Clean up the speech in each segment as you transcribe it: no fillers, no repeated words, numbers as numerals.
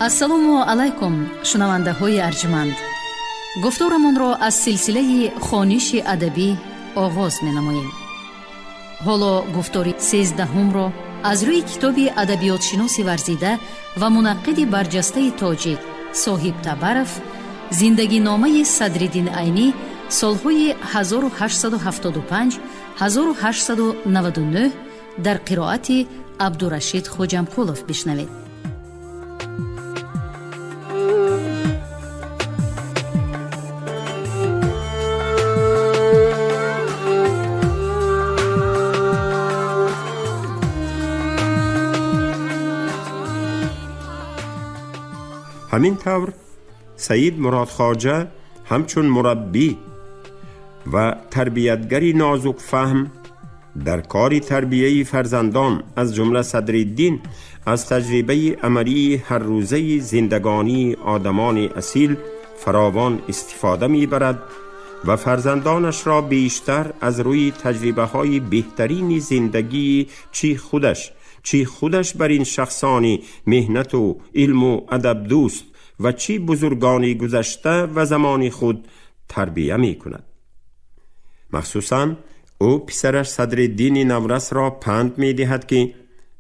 Ассалому алайкум, шунавандаҳои арҷманд. Гуфторамонро аз силсилаи хониши адабӣ оғоз менамоем. Ҳоло гуфтори 13-ҳумро аз рӯи китоби адабиётшиноси варзида ва мунаққиди барҷастаи тоҷик Соҳиб Табаров «Зиндагиномаи Садриддин Айнӣ солҳои 1875-1899» дар қироати Абдурашид Хоҷамкулов бишнавед. Ҳамин тавр, Саид Муродхоҷа ҳамчун мураббӣ ва тарбиятгари нозукфаҳм дар кори тарбияи фарзандон, аз ҷумла Садриддин, аз таҷрибаи амалии ҳаррӯзаи зиндагонии одамони асил фаровон истифода мебарад ва фарзандонашро бештар аз рӯи таҷрибаҳои беҳтарини зиндагии чӣ худаш бар ин шахсони меҳнату илму адабдӯст ва чӣ бузургони гузашта ва замони худ тарбия мекунад. Махсусан ӯ писараш Садриддини наврасро панд медиҳад, ки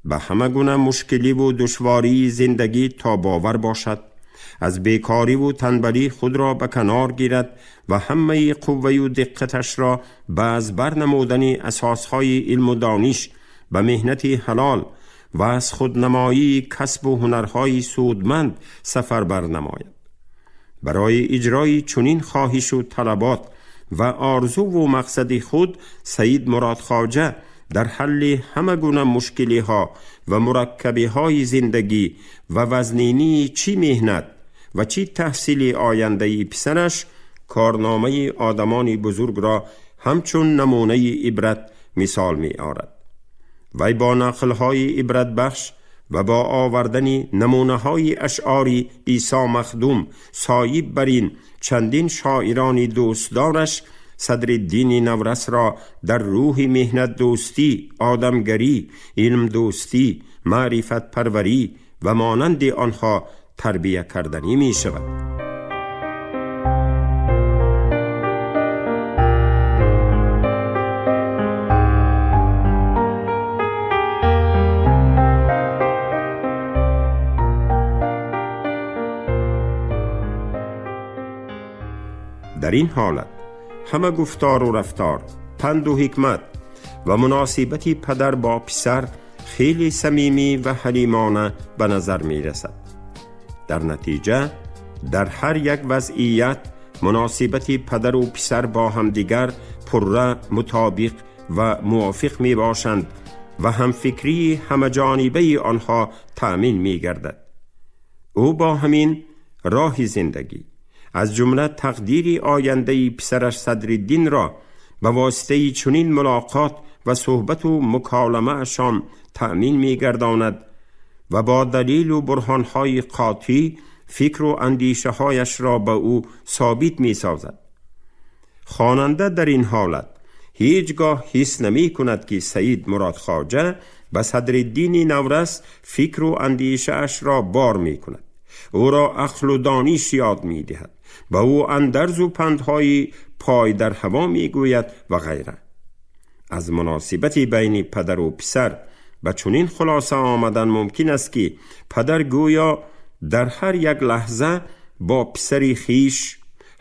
ба ҳама гуна мушкиливу душвории зиндагӣ тобовар бошад, аз бекориву танбалӣ худро ба канор гирад ва ҳамаи қувваю диққаташро ба аз бар намудани асосҳои илму дониш, ба меҳнати ҳалол ва аз худнамоии касбу ҳунарҳои судманд сафарбар намояд. Барои иҷрои чунин хоҳишу талабот ва орзуву мақсади худ Саид Муродхоҷа дар ҳалли ҳама гуна мушкилиҳо ва мураккабиҳои зиндагӣ ва вазнинии чӣ меҳнат ва чӣ таҳсили ояндаи писараш корномаи одамони бузургро ҳамчун намунаи ибрат мисол меорад. Вай бо нақлҳои ибратбахш ва бо овардани намунаҳои ашъори Исо Махдум, соҳиб бар ин чандин шоирони дӯстдораш, Садриддини наврасро дар рӯҳи меҳнатдӯстӣ, одамгарӣ, илмдӯстӣ, маърифатпарварӣ ва монанди онҳо тарбия карданӣ мешавад. Дар ин ҳолат ҳама гуфтору рафтор, панду ҳикмат ва муносибати падар бо писар хеле самимӣ ва ҳалимона ба назар мерасад. Дар натиҷа, дар ҳар як вазъият муносибати падару писар бо ҳамдигар пурра мутобиқ ва мувофиқ мебошанд ва ҳамфикрии ҳамаҷонибаи онҳо таъмин мегардад. Ӯ бо ҳамин роҳи зиндагӣ, аз ҷумла тақдири ояндаи писараш Садриддинро ба воситаи чунин мулоқот ва суҳбату муколамаашон таъмин мегардонад ва бо далелу бурҳонҳои қотӣ фикру андешаҳояшро ба ӯ собит месозад. Хонанда дар ин ҳолат ҳеҷ гоҳ ҳис намекунад, ки Саид Муродхоҷа ба Садриддини наврас фикру андешаашро бор мекунад, ӯро ақлу дониш ёд медиҳад, ба ӯ андарзу пандҳои пой дар ҳаво мегӯяд ва ғайра. Аз муносибати байни падару писар ба чунин хулоса омадан мумкин аст, ки падар гӯё дар ҳар як лаҳза бо писари хиш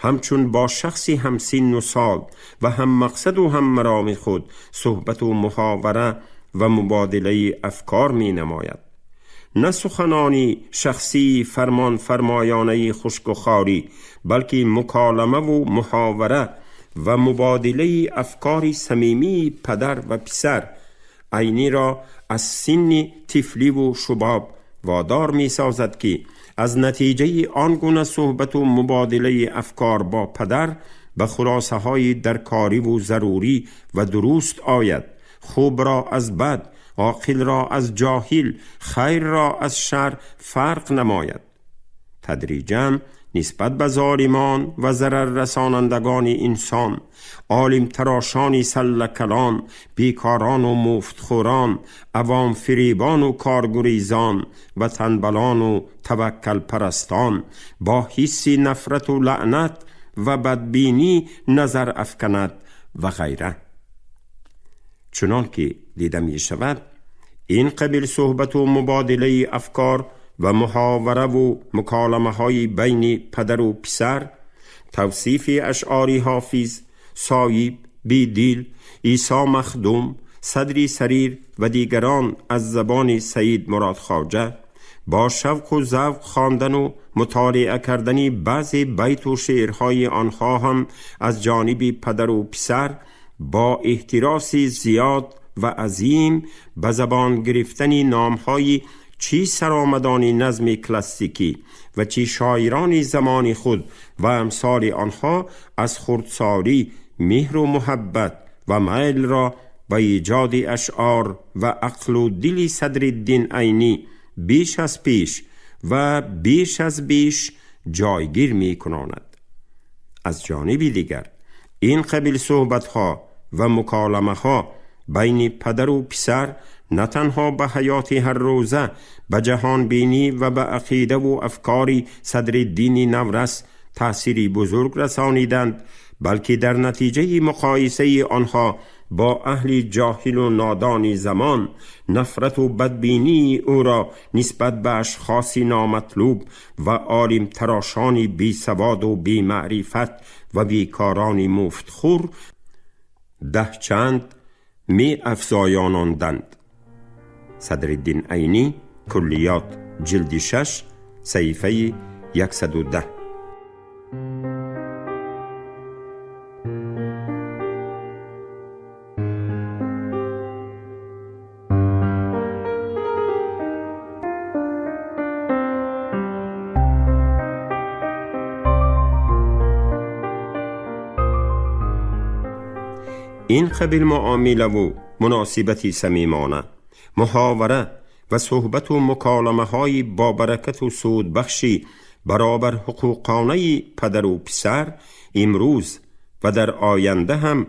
ҳамчун бо шахси ҳамсинну сол ва ҳаммақсаду ҳаммароми худ суҳбату муҳовара ва мубодилаи афкор менамояд, на суханони шахсии фармонфармоёнаи хушку хорӣ, балки муколамаву муҳовара ва мубодилаи афкори самимии падар ва писар Айниро аз синни тифливу шубоб водор месозад, ки аз натиҷаи он гуна суҳбату мубодилаи афкор бо падар ба хулосаҳои даркориву зарурӣ ва дуруст ояд, хубро аз бад, оқилро аз ҷоҳил, хайрро аз шар фарқ намояд. Тадриҷан нисбат ба золимон ва зараррасонандагони инсон, олимтарошони саллакалон, бекорону муфтхӯрон, авомфиребону коргурезон ва танбалону таваккалпарастон бо ҳисси нафрату лаънат ва бадбинӣ назар афканад ва ғайра. Чунон ки дида мешавад, ин қабил суҳбату мубодилаи афкор ва муҳовараву муколамаҳои байни падару писар, тавсифи ашъори Ҳофиз, Соиб, Бедил, Исо Махдум, Садри Сарир ва дигарон аз забони Саид Мурод Хоҷа, бо шавқу завқ хондану мутолиа кардани баъзе байту шеърҳои онҳо ҳам аз ҷониби падару писар бо эҳтироси зиёд ва азим ба забон гирифтани номҳои чӣ саромадони назми классикӣ ва чӣ шоирони замони худ ва амсоли онҳо аз хурдсолӣ меҳру муҳаббат ва майлро ба эҷоди ашъор ва ақлу дили Садриддин Айнӣ беш аз пеш ва беш аз беш ҷойгир мекунонад. Аз ҷониби дигар, ин қабил суҳбатҳо ва муколамаҳо байни падару писар на танҳо ба ҳаёти ҳаррӯза, ба ҷаҳонбинӣ ва ба ақидаву афкори Садриддини наврас таъсири бузург расониданд, балки дар натиҷаи муқоисаи онҳо бо аҳли ҷоҳилу нодони замон нафрату бадбинии ӯро нисбат ба ашхоси номатлуб ва олимтарошони бесаводу бемаърифат ва бекорони муфтхӯр даҳчанд меафзоёнонданд. Садриддин Айнӣ, Куллиёт, ҷилди 6, саҳифаи 110. Ин қабил муомилаву муносибати самимона, муҳовара ва суҳбату муколамаҳои бобаракату судбахши баробар ҳуқуқонаи падару писар имрӯз ва дар оянда ҳам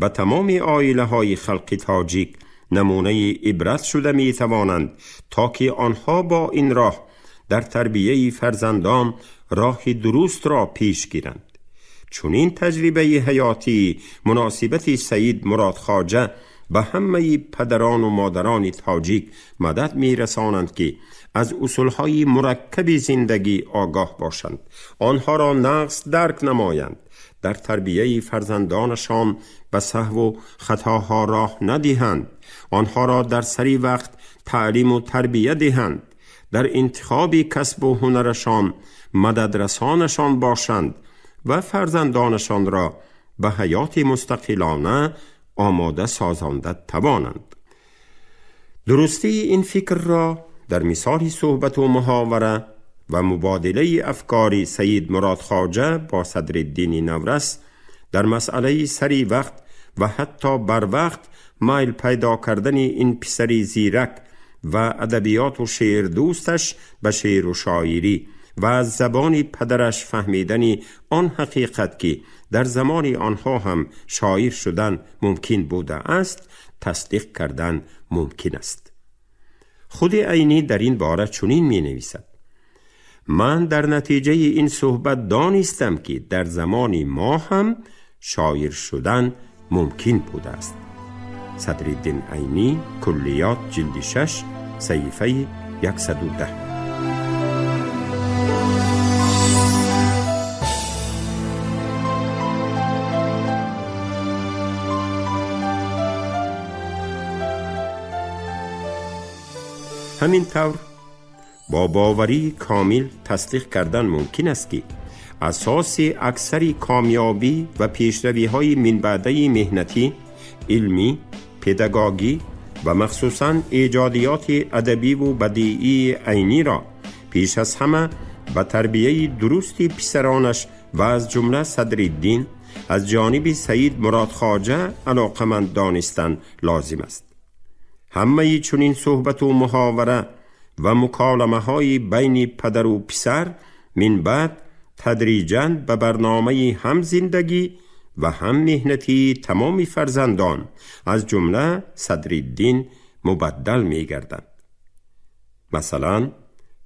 ба тамоми оилаҳои халқи тоҷик намунаи ибрат шуда метавонанд, то ки онҳо бо ин роҳ дар тарбияи фарзандон роҳи дурустро пеш гиранд. Чунин таҷрибаи ҳаётии муносибати Саид Мурод Хоҷа ба ҳамаи падарону модарони тоҷик мадад мерасонанд, ки аз усулҳои мураккаби зиндагӣ огоҳ бошанд, онҳоро нағз дарк намоянд, дар тарбияи фарзандонашон ба саҳву хатоҳо роҳ надиҳанд, онҳоро дар сари вақт таълиму тарбия диҳанд, дар интихоби касбу ҳунарашон мададрасонашон бошанд ва фарзандонашонро ба ҳаёти мустақилона омода созонда тавонанд. Дурустии ин фикрро дар мисоли суҳбату муҳовара ва мубодилаи афкори Саид Мурод Хоҷа бо Садриддини наврас дар масъалаи сари вақт ва ҳатто барвақт майл пайдо кардани ин писари зирак ва адабиёту шеърдӯсташ ба шеъру шоирӣ ва аз забони падараш фаҳмидани он ҳақиқат, ки дар замони онҳо ҳам шоир шудан мумкин будааст, тасдиқ кардан мумкин аст. Худи Айнӣ дар ин бора чунин менависад: ман дар натиҷаи ин суҳбат донистам, ки дар замони мо ҳам шоир шудан мумкин будааст. Садриддин Айнӣ, Куллиёт, ҷилди 6, саҳифаи 110. Ҳамин тавр бо боварии комил тасдиқ кардан мумкин аст, ки асоси аксари комёбӣ ва пешравиҳои минбаъдаи меҳнатӣ, илмӣ, педагогӣ ва махсусан эҷодиёти адабиву бадиии Айниро пеш аз ҳама ба тарбияи дурусти писаронаш ва аз ҷумла Садриддин аз ҷониби Саид Мурод Хоҷа алоқаманд донистан лозим аст. Ҳамаи чунин суҳбату муҳовара ва муколамаҳои байни падару писар من بعد تدریجاً به برنامه هم زندگی و هم مهنتی تمام فرزندان از جمله صدرالدین مبدل می گردند. مثلا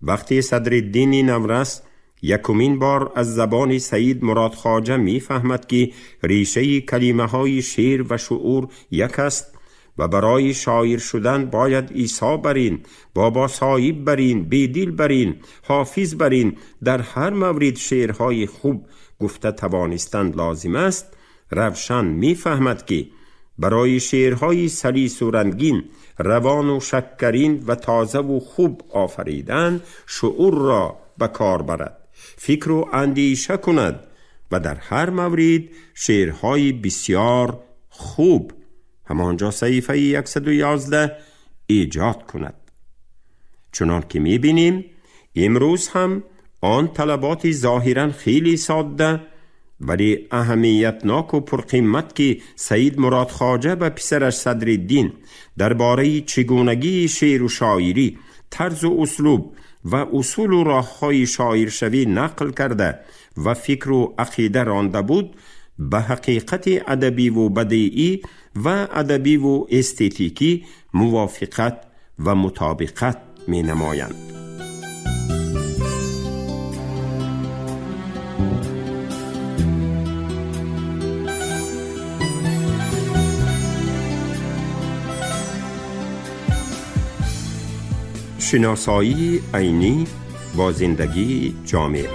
وقتی صدرالدین نورس یکمین بار از زبان سید مراد خواجه می فهمد که ریشه کلمه های شعر و شعور یک است و برای شاعر شدن باید عیسی برین، بابا صاحب برین، بیدل برین، حافظ برین، در هر مورد شعرهای خوب گفته توانستند لازم است، روشن میفهمد که برای شعرهای سلیس و رنگین، روان و شکرین و تازه و خوب آفریدن شعور را به کار برد، فکر و اندیشه کند و در هر مورد شعرهای بسیار خوب همانجا صحیفه 111 ایجاد کند. چنان که میبینیم امروز هم آن طلبات ظاهرا خیلی ساده ولی اهمیتناک و پرقیمت که سید مراد خواجه به پسرش صدرالدین درباره چگونگی شعر و شاعری، طرز و اسلوب و اصول و راههای شاعرشوی نقل کرده و فکر و عقیده رانده بود، به حقیقت ادبی و بدیعی و ادبی و استتیکی موافقت و مطابقت می نمایند. شناسایی عینی با زندگی جامعه.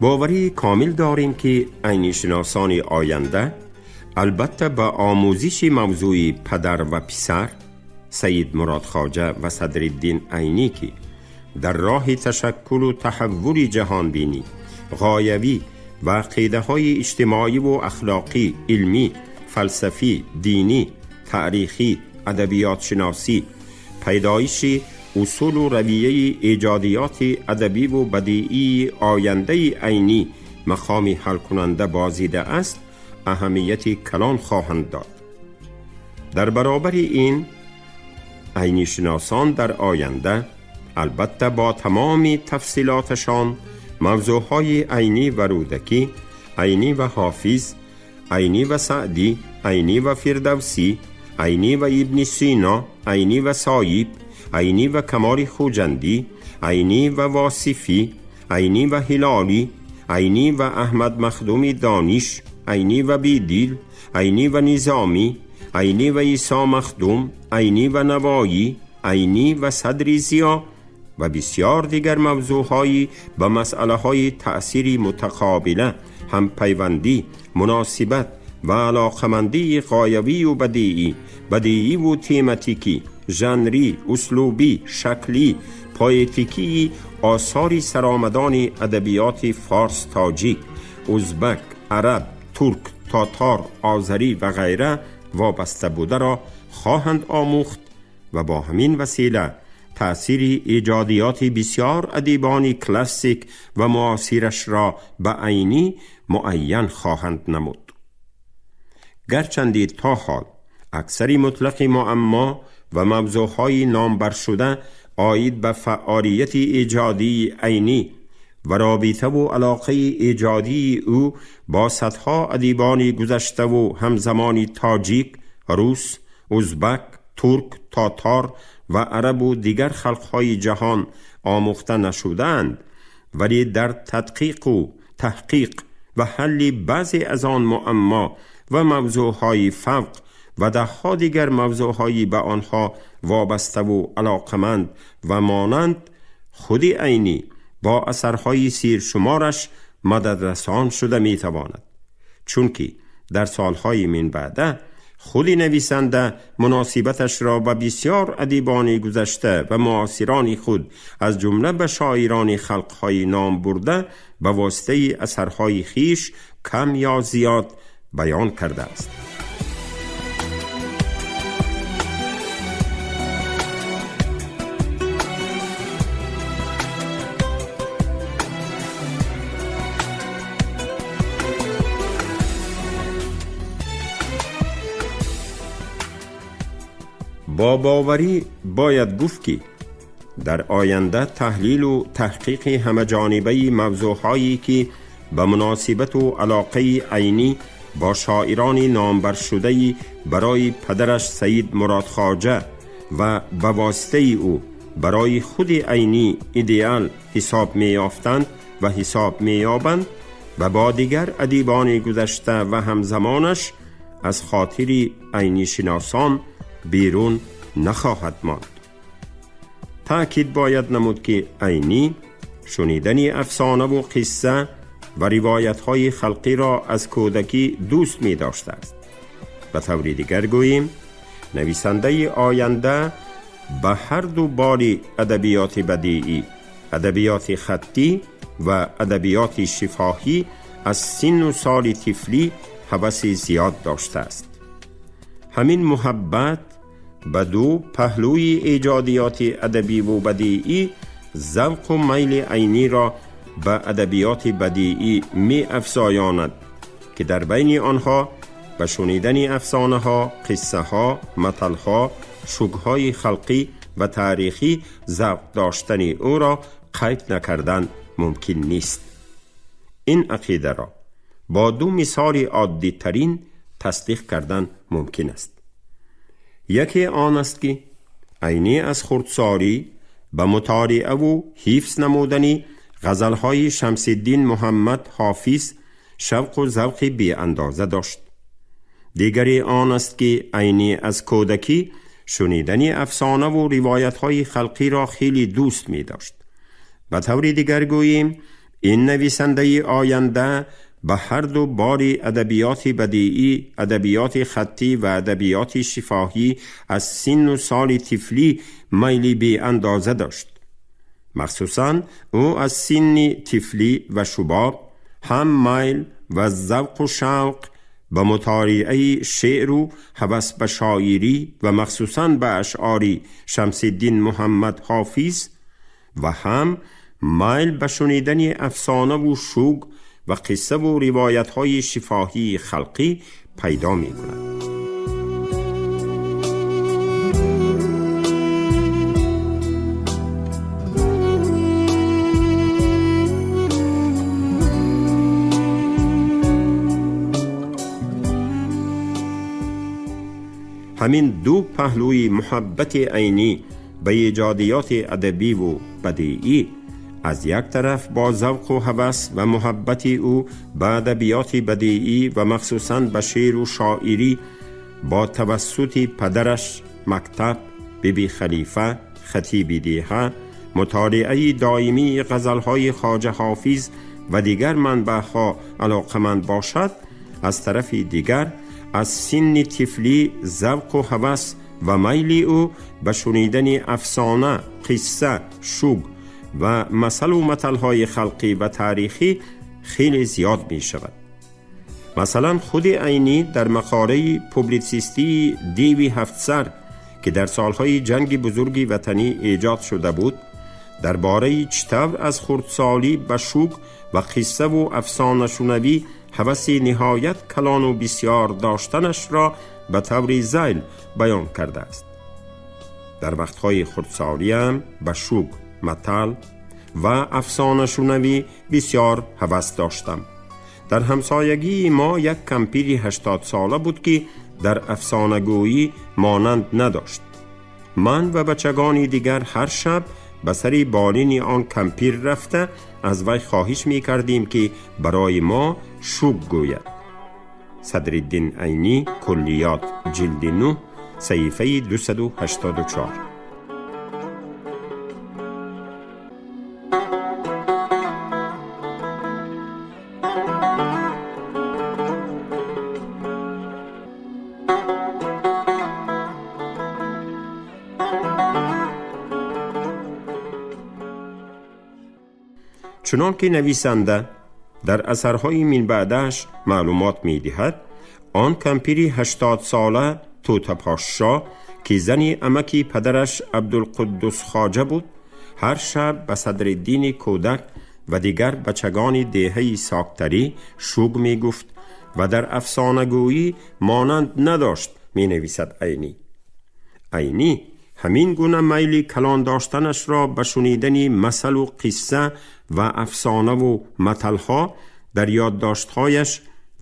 باوری کامل داریم که عینی شناسان آینده البته با آموزش موضوع پدر و پسر سید مراد خواجه و صدرالدین عینی که در راه تشکل و تحول جهانبینی، غایوی و عقیده های اجتماعی و اخلاقی، علمی، فلسفی، دینی، تاریخی، ادبیات شناسی، پیدایش اصول و رویه ایجادیات ادبی و بدیعی آینده عینی مقام حل کننده بازیده است، اهمیت کلان خواهند داد. در برابر این عینی شناسان در آینده البته با تمام تفصیلاتشان موضوعهای عینی و رودکی، عینی و حافظ، عینی و سعدی، عینی و فردوسی، عینی و ابن سینا، عینی و صایب، عینی و کمال خوجندی، عینی و واصفی، عینی و هلالی، عینی و احمد مخدوم دانش، عینی و بیدل، عینی و نظامی، عینی و عیسی مخدوم، عینی و نوایی، عینی و صدر ضیا و بسیار دیگر موضوعهایی با مسئله های تأثیر متقابله، همپیوندی، مناسبت و علاقمندی غایوی و بدیعی، بدیعی و تیماتیکی، ژانری، اسلوبی، شکلی، پویتیکی آثار سرآمدان ادبیات فارس، تاجیک، ازبک، عرب، ترک، تاتار، آذری و غیره وابسته بوده را خواهند آموخت و با همین وسیله تأثیر ایجادیات بسیار ادیبان کلاسیک و معاصرش را به عینی معین خواهند نمود. گرچند تا حال اکثر مطلق معما و موضوعهای نامبر شده عاید به فعالیت ایجادی عینی و رابطه و علاقه ایجادی او با صدها ادیبان گذشته و همزمان تاجیک، روس، ازبک، ترک، تاتار و عرب و دیگر خلقهای جهان آموخته نشدند، ولی در تدقیق و تحقیق و حل بعضی از آن معما و موضوعهای فوق و دهها دیگر موضوعهایی به آنها وابسته و علاقمند و مانند خود عینی با اثرهای سیرشمارش مددرسان شده میتواند، چون که در سالهای من بعده خود نویسنده مناسبتش را به بسیار ادیبان گذشته و معاصران خود از جمله به شاعران خلقهای نام برده به واسطه اثرهای خیش کم یا زیاد بیان کرده است. Бо боварӣ бояд гуфт, ки дар оянда таҳлилу таҳқиқи ҳамаҷонибаи мавзӯъҳое, ки ба муносибату алоқаи Айнӣ бо шоирони номбаршудаи барои падараш Саид Мурод Хоҷа ва ба воситаи ӯ барои худи Айнӣ идеал ҳисоб меёфтанд ва ҳисоб меёбанд ва бо дигар адибони гузашта ва ҳамзамонаш, аз хотири айнишиносон берун нахоҳад монд. Таъкид бояд намуд, ки Айнӣ шунидани афсонаву қисса ва ривоятҳои халқиро аз кӯдакӣ дӯст медоштааст. Ба таври дигар гӯем, нависандаи оянда ба ҳар ду бори адабиёти бадиӣ, адабиёти хаттӣ ва адабиёти шифоҳӣ, аз синну соли тифлӣ ҳаваси зиёд доштааст. Ҳамин муҳаббат ба ду паҳлӯи эҷодиёти адабиву бадиӣ завқу майли Айниро ба адабиёти бадиӣ меафзоёнад, ки дар байни онҳо ба шунидани афсонаҳо, қиссаҳо, маталҳо, шугҳои халқӣ ва таърихӣ завқ доштани ӯро қайд накардан мумкин нест. Ин ақидаро бо ду мисоли оддитарин тасдиқ кардан мумкин аст. Яке он аст, ки Айнӣ аз хурдсолӣ ба мутолиаву ҳифз намудани ғазалҳои Шамсиддин Муҳаммад Ҳофиз шавқу завқи беандоза дошт. Дигаре он аст, ки Айнӣ аз кӯдакӣ шунидани афсонаву ривоятҳои халқиро хеле дӯст медошт. Ба таври дигар гӯем, ин нависандаи оянда ба ҳар ду бори адабиёти бадиӣ, адабиёти хаттӣ ва адабиёти шифоҳӣ, аз синну соли тифлӣ майли беандоза дошт. Махсусан ӯ аз синни тифлӣ ва шубоб ҳам майл ва завқу шавқ ба мутолиаи шеъру ҳавас ба шоирӣ ва махсусан ба ашъори Шамсиддин Муҳаммад Ҳофиз ва ҳам майл ба шунидани афсонаву шуг ва қиссаву ривоятҳои шифоҳии халқӣ пайдо мекунад. Ҳамин ду паҳлӯи муҳаббати Айнӣ ба эҷодиёти адабиву бадиӣ, аз як тараф бо завқу ҳавас ва муҳаббати ӯ ба адабиёти бадиӣ ва махсусан ба шеъру шоирӣ бо тавассути падараш, мактаб, Биби Халифа, хатиби деҳа, мутолиаи доимии ғазалҳои Хоҷа Ҳофиз ва дигар манбаъҳо алоқаманд бошад, аз тарафи дигар аз синни тифлӣ завқу ҳавас ва майли ӯ ба шунидани афсона, қисса, шуг ва масалу маталҳои халқӣ ва таърихӣ хеле зиёд мешавад. Масалан, худи Айнӣ дар мақолаи публитсистии «Деви ҳафтсар», ки дар солҳои ҷанги бузурги ватанӣ эҷод шуда буд, дар бораи чӣ тавр аз хурдсолӣ ба шуг ва қиссаву афсонашунавӣ ҳаваси ниҳоят калону бисьёр доштанашро ба таври зайл баён кардааст. Дар вақтҳои хурдсолиам ба шуг, матал ва афсонашунавӣ бисьёр ҳавас доштам. Дар ҳамсоягии мо як кампири 80сола буд, ки дар афсонагӯӣ монанд надошт. Ман ва бачагони дигар ҳар шаб ба сари болини он кампир рафта, аз вай хоҳиш мекардем, ки барои мо шуг гӯяд. Садриддин Айнӣ, Куллиёт, ҷилди 9, саҳифаи 284. Чунон ки нависанда дар асарҳои минбаъдааш маълумот медиҳад, он кампири 80сола, Тӯтапошшо, ки зани амаки падараш Абдулқуддус Хоҷа буд, ҳар шаб ба Садриддини кӯдак ва дигар бачагони деҳаи Соктарӣ шуг мегуфт ва дар афсонагӯӣ монанд надошт, менависад Айнӣ. Айнӣ ҳамин гуна майли калон доштанашро ба шунидани масалу қисса ва афсонаву маталҳо дар ёддоштҳояш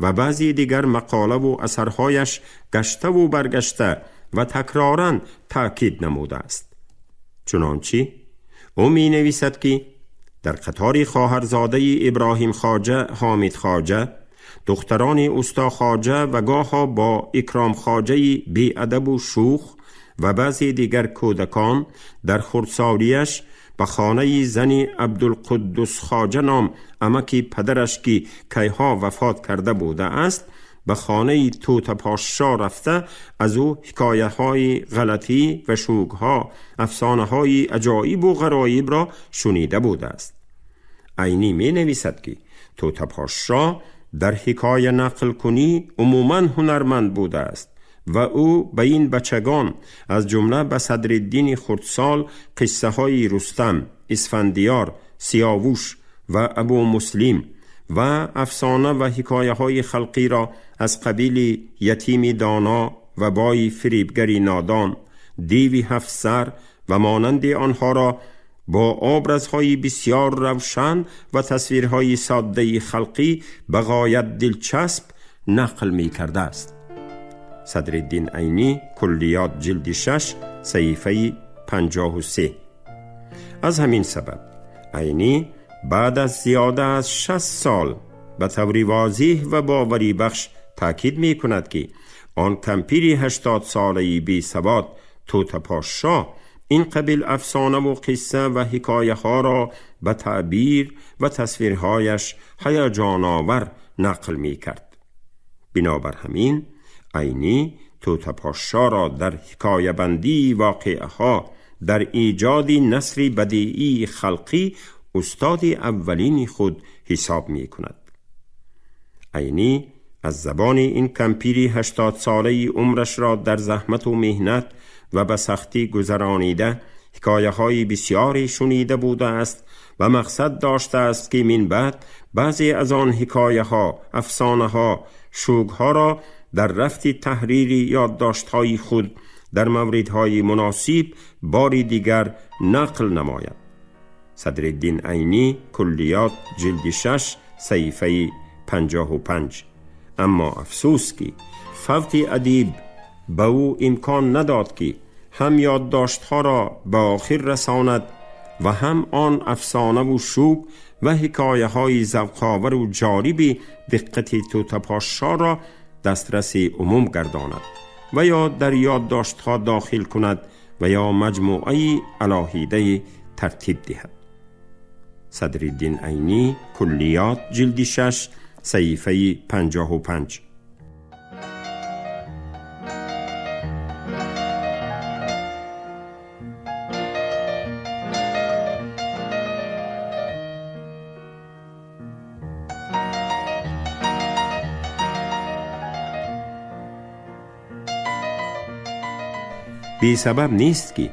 ва баъзи дигар мақолаву асарҳояш гаштаву баргашта ва такроран таъкид намудааст. Чунончи ӯ менависад, ки дар қатори хоҳарзодаи Иброҳим Хоҷа Ҳомид Хоҷа, духтарони усто Хоҷа ва гоҳо бо Икром Хоҷаи беадабу шӯх ва баъзе дигар кӯдакон дар хурдсолиаш ба хонаи зани Абдулқуддус Хоҷа ном амаки падараш, ки кайҳо вафот карда будааст, ба хонаи Тӯтапошшо рафта, аз ӯ ҳикояҳои ғалатӣ ва шӯкҳо, афсонаҳои аҷоибу ғароибро шунида будааст. Айнӣ менависад, ки Тӯтапошшо дар ҳикоя нақлкунӣ умуман ҳунарманд будааст ва ӯ ба ин бачагон, аз ҷумла ба Садриддини хурдсол, қиссаҳои Рустам, Исфандиёр, Сиёвуш ва Абумуслим ва афсона ва ҳикояҳои халқиро аз қабили ятими доно ва бои фирибгари нодон, деви ҳафтсар ва монанди онҳоро бо образҳои бисёр равшан ва тасвирҳои соддаи халқӣ ба ғоят дилчасп нақл мекардааст. Садриддин Айнӣ, Куллиёт, ҷилди 6, саҳифаи 53. Аз ҳамин сабаб Айнӣ баъд аз зиёда аз 60 сол ба таври возеҳ ва боварибахш таъкид мекунад, ки он кампири 80-солаи бесавод Тӯтапошшо ин қабил афсонаву қисса ва ҳикояҳоро ба таъбир ва тасвирҳояш ҳаяҷоновар нақл мекард. Бинобар ҳамин Айнӣ Тӯтапошшоро дар ҳикоябандии воқеаҳо, дар эҷоди насри бадиии халқӣ устоди аввалини худ ҳисоб мекунад. Айнӣ аз забони ин кампири 80-солаи умрашро дар заҳмату меҳнат ва ба сахтӣ гузаронида ҳикояҳои бисёре шунида будааст ва мақсад доштааст, ки минбаъд баъзе аз он ҳикояҳо, афсонаҳо, шӯкҳоро дар рафти таҳрири ёддоштҳои худ дар мавридҳои муносиб бори дигар нақл намояд. Садриддин Айнӣ, Куллиёт, ҷилди 6, саҳифаи 55. Аммо афсӯс, ки фавти адиб ба ӯ имкон надод, ки ҳам ёддоштҳоро ба охир расонад ва ҳам он афсонаву шӯк ва ҳикояҳои завқовару ҷолиби диққати Тӯтапошшоро дастраси умум гардонад ва ё дар ёддоштҳо дохил кунад ва ё маҷмӯаи алоҳидаи тартиб диҳад. Садриддин Айнӣ, Куллиёт, ҷилди 6, саҳифаи 55. Бесабаб нест, ки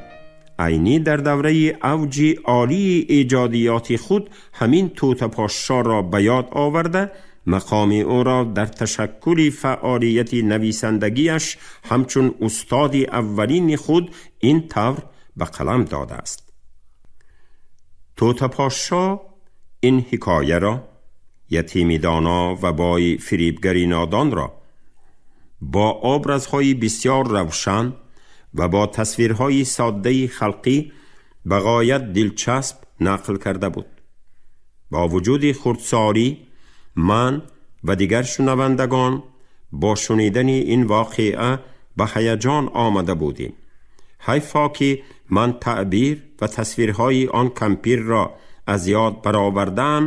Айнӣ дар давраи авҷи олии эҷодиёти худ ҳамин Тӯтапошшоро ба ёд оварда, мақоми ӯро дар ташаккули фаъолияти нависандагиаш ҳамчун устоди аввалини худ ин тавр ба қалам додааст. Тӯтапошшо ин ҳикояро, ятими доно ва бои фирибгари нодонро, бо образҳои бисёр равшан ва бо тасвирҳои соддаи халқӣ ба ғоят дилчасп нақл карда буд. Бо вуҷуди хурдсолӣ ман ва дигар шунавандагон бо шунидани ин воқеа ба ҳаяҷон омада будем. Ҳайфо, ки ман таъбир ва тасвирҳои он кампирро аз ёд баровардаам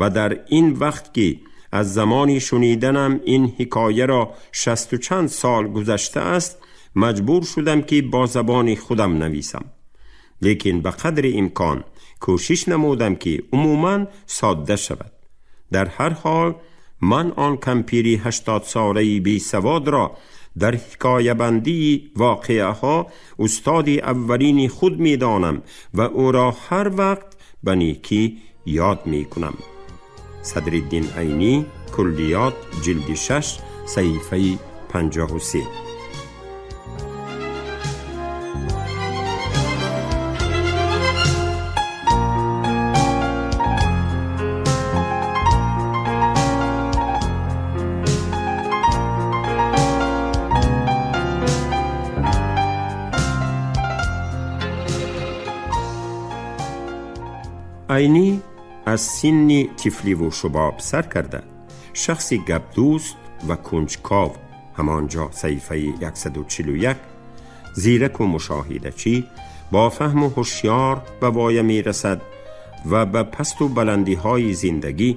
ва дар ин вақт, ки аз замони шуниданам ин ҳикояро шасту чанд сол гузаштааст, маҷбур шудам, ки бо забони худам нависам. Лекин ба қадри имкон кӯшиш намудам, ки умуман содда шавад. Дар ҳар ҳол ман он кампири 80-солаи бесаводро дар ҳикоябандии воқеаҳо устоди аввалини худ медонам ва ӯро ҳар вақт ба некӣ ёд мекунам. Садриддин Айнӣ, Куллиёт, ҷилди 6, саҳифаи 53. Айнӣ аз синни тифливу шубоб сар карда шахси гапдӯст ва кунҷков, ҳамон ҷо саҳифаи 141, зираку мушоҳидачӣ, бо фаҳму ҳушёр ба воя мерасад ва ба пасту баландиҳои зиндагӣ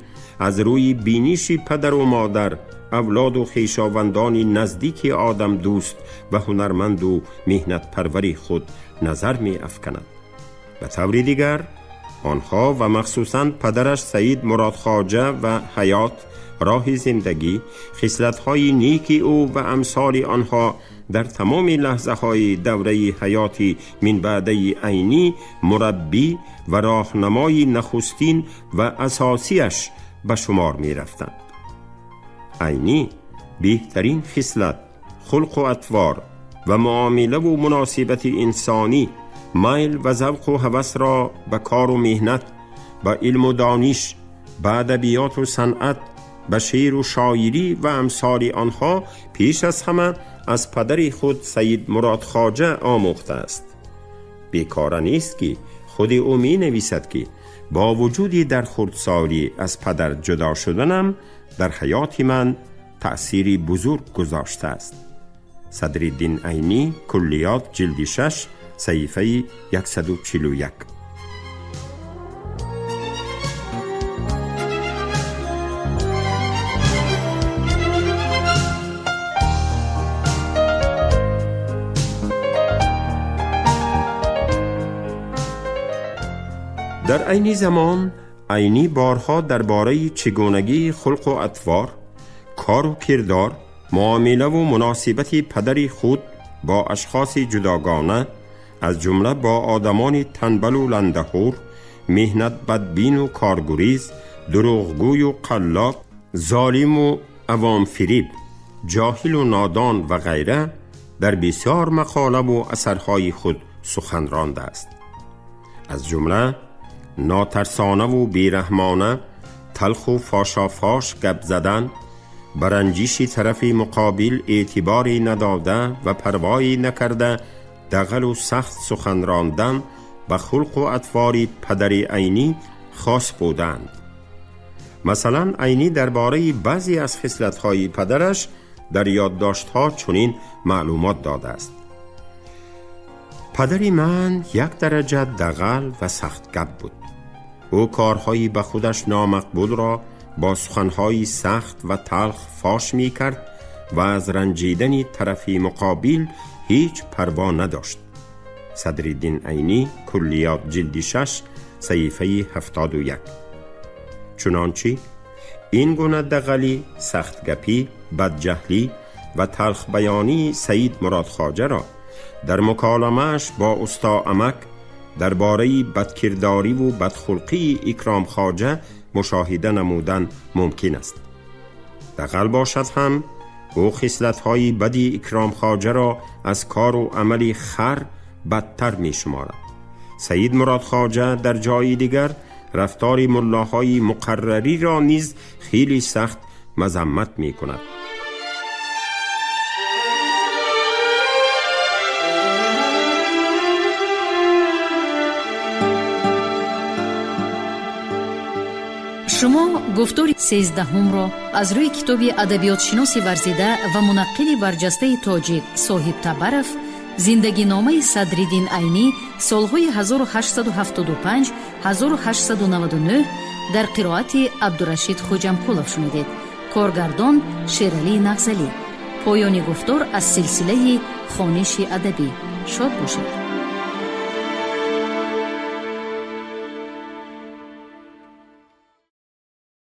аз рӯи биниши падару модар, авлоду хешовандони наздики одамдӯст ва ҳунарманду меҳнатпарвари худ назар меафканад. Ба таври дигар, онҳо ва махсусан падараш Саид Муродхоҷа ва ҳаёт, роҳи зиндагӣ, хислатҳои неки ӯ ва амсоли онҳо дар тамоми лаҳзаҳои давраи ҳаёти минбаъдаи Айнӣ мураббӣ ва роҳнамои нахустин ва асосиаш ба шумор мерафтанд. Айнӣ беҳтарин хислат, хулқу атвор ва муомилаву муносибати инсонӣ, майл ва завқу ҳавасро ба кору меҳнат, ба илму дониш, ба адабиёту санъат, ба шеъру шоирӣ ва амсоли онҳо пеш аз ҳама аз падари худ Саид Муродхоҷа омӯхтааст. Бекора нест, ки худи ӯ менависад, ки бо вуҷуди дар хурдсолӣ аз падар ҷудо шуданам дар ҳаёти ман таъсири бузург гузоштааст. Садриддин Айнӣ, Куллиёт, ҷилди 6, саҳифаи 141. Дар айни замон Айнӣ борҳо дар бораи чигунагии хулқу атвор, кору кирдор, муомилаву муносибати падари худ бо ашхоси ҷудогона, аз ҷумла бо одамони танбалу ландаҳур, меҳнатбадбину коргурез, дурӯғгӯю қаллоб, золиму авомфириб, ҷоҳилу нодон ва ғайра дар бисёр мақолаву асарҳои худ сухан рондааст. Аз ҷумла нотарсонаву бераҳмона, талху фошофош гап задан, ба ранҷиши тарафи муқобил эътиборе надода ва парвое накарда дағалу сахт сухан рондан ба хулқу атвори падари Айнӣ хос буданд. Масалан, Айнӣ дар бораи баъзе аз хислатҳои падараш дар ёддоштҳо чунин маълумот додааст: падари ман як дараҷа дағал ва сахтгап буд. Ӯ корҳои ба худаш номақбулро бо суханҳои сахт ва талх фош мекард ва аз ранҷидани тарафи муқобил ҳеҷ парво надошт. Садриддин Айнӣ, Куллиёт, ҷилди 6, саҳифаи 71. Чунончи ин гуна дағалӣ, сахтгапӣ, бадҷаҳлӣ ва талхбаёнии Саид Муродхоҷаро дар муколамааш бо усто Амак дар бораи бадкирдориву бадхулқии Икромхоҷа мушоҳида намудан мумкин аст. Дағал бошад ҳам, ӯ хислатҳои бади Икромхоҷаро аз кору амали хар бадтар мешуморад. Саид Муродхоҷа дар ҷои дигар рафтори муллоҳои муқаррариро низ хеле сахт мазаммат мекунад. Шумо гуфтори 13-ҳумро аз рӯи китоби адабиётшиноси варзида ва мунаққиди барҷастаи тоҷик Соҳиб Табаров «Зиндагиномаи Садриддин Айнӣ солҳои 1875-1899» дар қироати Абдурашид Хоҷамкулов шунидед. Коргардон Шералӣ Нағзалӣ. Поёни гуфтор аз силсилаи хониши адабӣ. Шод бошед.